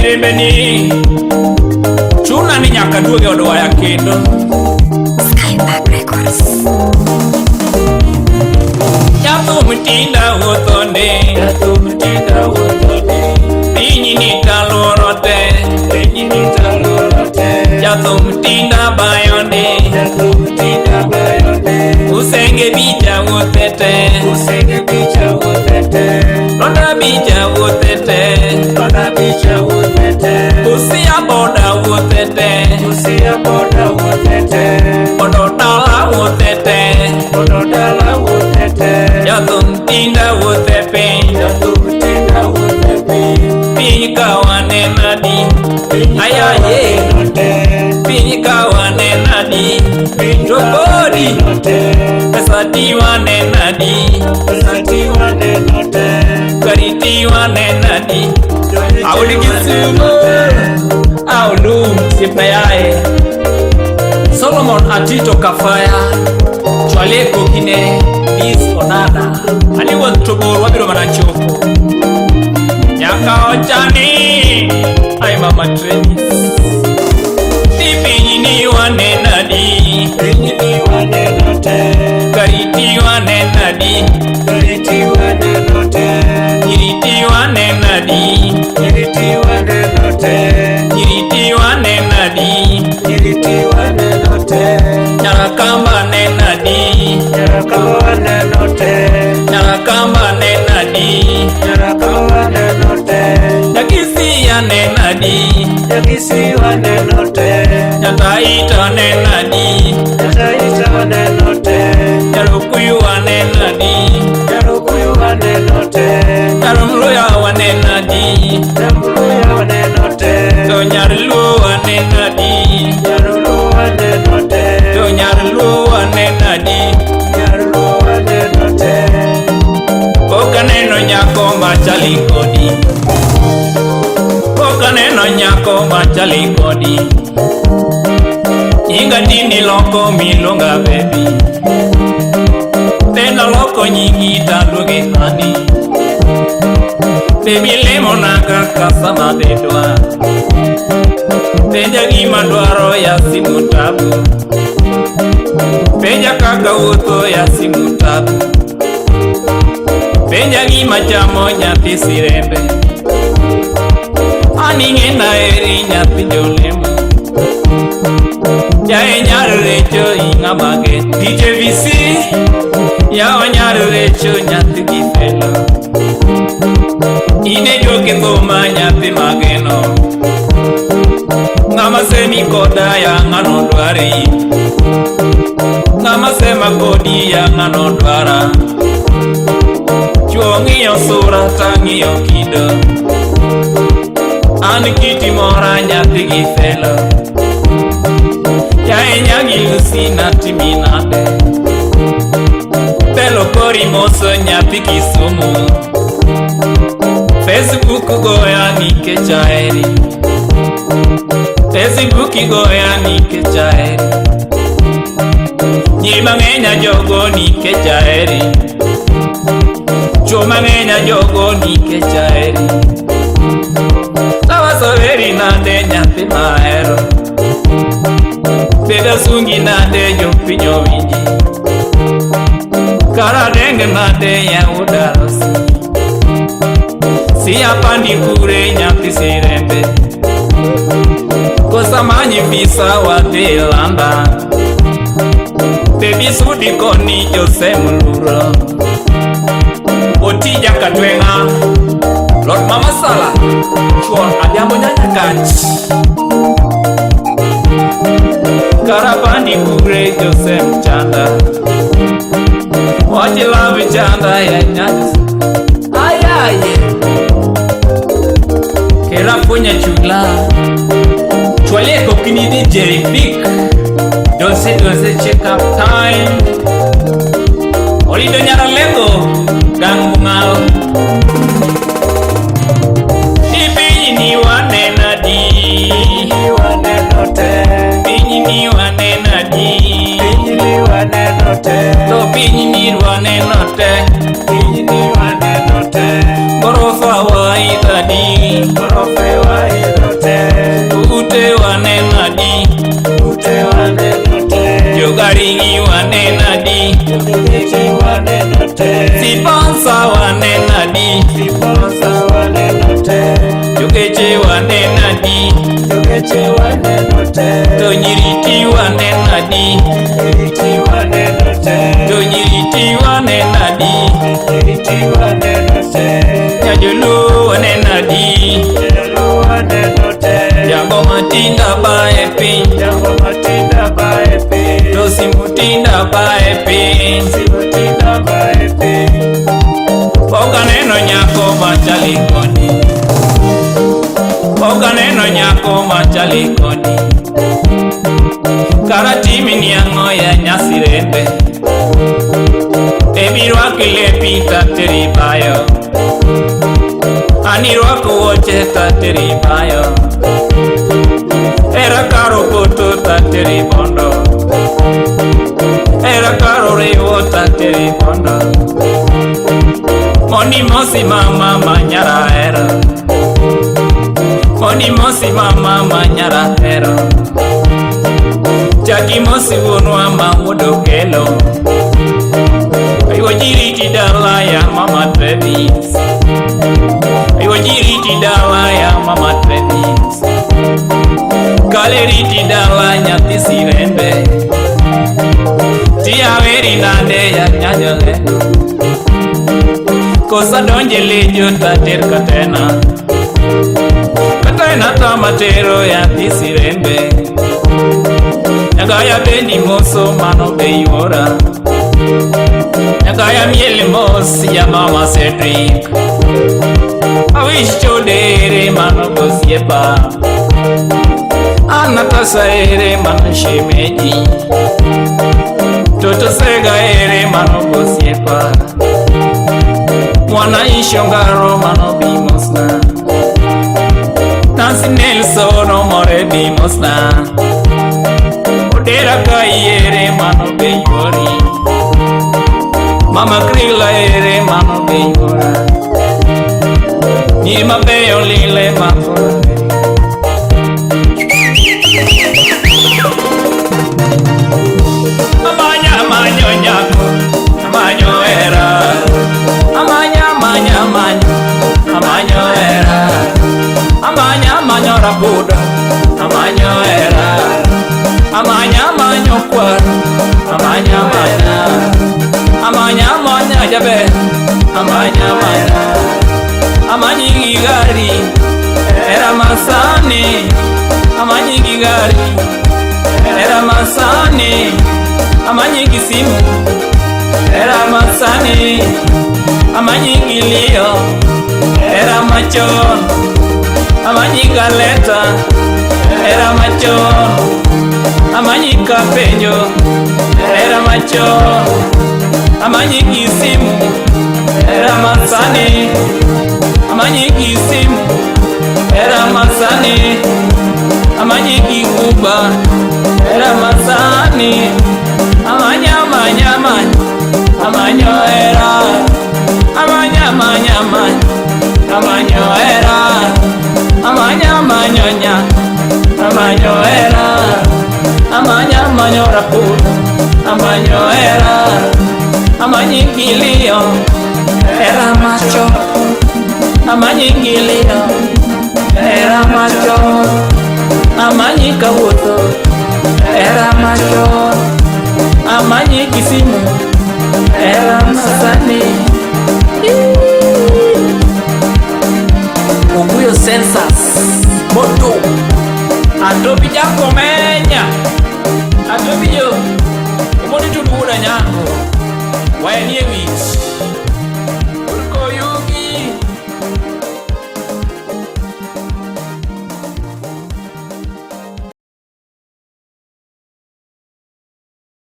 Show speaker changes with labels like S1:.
S1: Sirembe ni chuna ni nyaka duoge od waya kendo.
S2: Skypark Records.
S1: Jathum tinda wuotho ndi,
S3: Jathum tinda wuotho ndi,
S1: piny ni taluoro te.
S3: Piny ni taluoro te.
S1: Jathum tinda bayo ndi,
S3: Jathum tinda bayo ndi,
S1: Usenge bicha wuothe te.
S3: Usenge bicha wuothe te.
S1: Ronda bicha wuothe te.
S3: Ronda bicha wuothe te.
S1: Busia boda wuothe te.
S3: Busia boda wuothe te.
S1: Odo dala wuothe te.
S3: Odo dala wuothe te.
S1: Jathum tinda wuothe piny.
S3: Jathum tinda wuothe piny.
S1: Piny ka wanenadi.
S3: Piny ka
S1: Ayaye.
S3: waneno te.
S1: Piny ka wanenadi.
S3: Piny
S1: To
S3: ka
S1: kodi.
S3: waneno te.
S1: Pesa ti wanenadi.
S3: Pesa ti waneno te.
S1: Gari ti wanenadi.
S3: Joyich
S1: Audi Kisumu. Aulum siepna yaye. Solomon Atito Kafaya. Chwale kokine. Miss Onada. Ani wuoth to bor wabiro mana chopo. Nyaka ochani. Ai mama Travis. Ni piny ni wanenadi.
S3: Piny ni waneno te.
S1: Gari ti wanenadi.
S3: Gari ti waneno te.
S1: Nyiri ti wanenadi.
S3: Nyiri ti waneno te.
S1: Nyiri ti wanenadi.
S3: Nyiri ti waneno te.
S1: Nyarakamba nenadi.
S3: Nyaraka waneno te.
S1: Nyarakamba nenadi.
S3: Nyaraka waneno te.
S1: Nyakisia nenadi.
S3: Nyakisi waneno te.
S1: Nyataita nenadi.
S3: Nyataita waneno te.
S1: Nyarukuyu wanenadi.
S3: Nyarukuyu waneno te.
S1: Nyarumluya wanenadi.
S3: Nyamluya waneno te.
S1: To nyarluo wanenadi.
S3: Nyarluo waneno te.
S1: To nyarluo wanenadi.
S3: Nyarluo waneno te.
S1: Pok aneno nyako machali kodi. Pok aneno nyako machali kodi. Nyinga tindi loko miluonga baby. Tena loko nyingi taluongi honey. Baby lemona kaka sama bedwa. Penja gima dwaro ya simu tabu. Penja kaka wuotho ya simu tabu. Penja gima chamo nyathi sirembe. An ing'e naheri nyathi jolemo. Yaye nyar recho ing'ama gen. DJ VC yawa nyar recho nyathi gifelo. Ine juoke thuma nyathi mageno. Ng'ama semi koda ya ng'ano dwari. Ng'ama sema kodi ya ng'ano dwara. Chuo ng'iyo sura tang'iyo kido. An kiti mora nyathi gi felo. Yaye nyagi Lucy natimi nade. Belo kori moso nyathi Kisumu. Facebook goya nikech aheri. Facebook goya nikech aheri. Nyiri mang'eny ajogo nikech aheri. Chuo mang'eny ajogo nikech aheri. Tawaso heri nade nyathi mahero. Beda sungi nade jopiny owinji. Karadenge nade yauda rosi. Siya pandi kure nyathi sirembe. Kosa manyi visa wadhi London. Baby sudi koni Jose Muluro. Otija Katweng'a. Lord Mama Sala. Chuon Adhiambo Nyanyakach. Karabandi kure Jose Mchanda. Wachi love chanda ya nyanya. Ayaye. Kera punya chula. Chwale kokini DJ Big. Dolce dolce check up time. Olido nyara lego. Gang bungal. Ni piny ni wanenadi.
S3: Piny waneno te.
S1: Piny ni wanenadi.
S3: Piny ni waneno te.
S1: To piny ni waneno te.
S3: Piny ni waneno te.
S1: Gorofa waidhadi.
S3: Gorofa waidho
S1: waneno adi?
S3: To geche waneno te.
S1: To nyiri ti waneno adi?
S3: Nyiri ti waneno te.
S1: To nyiri ti waneno adi?
S3: Nyiri ti waneno te.
S1: Nyajoluo waneno adi?
S3: Joluo waneno te.
S1: Jango matinda bae piny.
S3: Jango matinda bae piny.
S1: To simu tinda bae piny.
S3: Simu tinda bae piny.
S1: Pok aneno nyako machali kodi. Pok aneno nyako machali kodi. Kara timi ni ang'o ya nyasirembe. Ebi rwaki lepi tateri bayo. Ani rwako wuoche tateri bayo. Era karo poto tateri bondo. Era karo riwo tateri bondo. Moni mosi mama manyara hero. Moni mosi mama manyara hero. Chaki mosi wuonwa ma wuod okelo. Ayuo jiriti dala ya mama Travis. Ayuo jiriti dala ya mama Travis. Kale riti dala nyathi sirembe. Tiaweri nade ya nyanyole. Kosa donje lejo tater katena. Katena tamatero ya sirembe. Nyagaya beni moso mano be yuora. Nyagaya miel mos ya mama Cedric. Awish chodere mano gosiepa. Anatasha ere mano shemeji. Toto sega ere mano gosiepa. Mwana ishongaro mano bimosna. Nancy Nelson omore bimosna. Odera ka ere mano be yuori. Mama Krila ere mano be yuora. Ni mabeyo lile makore. Amanya amanyo nyako, amanyo era. Amanya amanya amanyo, amanyo era. Amanya amanyo rabuda, amanyo era. Amanya amanyo kwar, amanya amanya. Amanya amanya jabe, amanya amanya. Amanyi gigari, era masani. Amanyi gigari, era masani. Amanyi gisimu, era masani. Amanyi gilio, era machon. Amanyi galeta, era machon. Amanyi kapenjo, era machon. Amanyi gisimu, era masani. Amanyi gisimu, era masani. Amanyi gikuba, era masani. Amanya amanya amanya, amanyo era. Amanya amanya amanya, amanyo era. Amanya amanyo nya, amanyo era. Amanya amanyo rapu, amanyo era. Amanyi kilio, era macho. Amanyi kilio, era macho. Amanyi kawuotho, era macho. Amanyi kisimu, era masani. Oguyo census moto. Atobi jakomenya. Atobi yo. Omoni tududa nyango. Wenie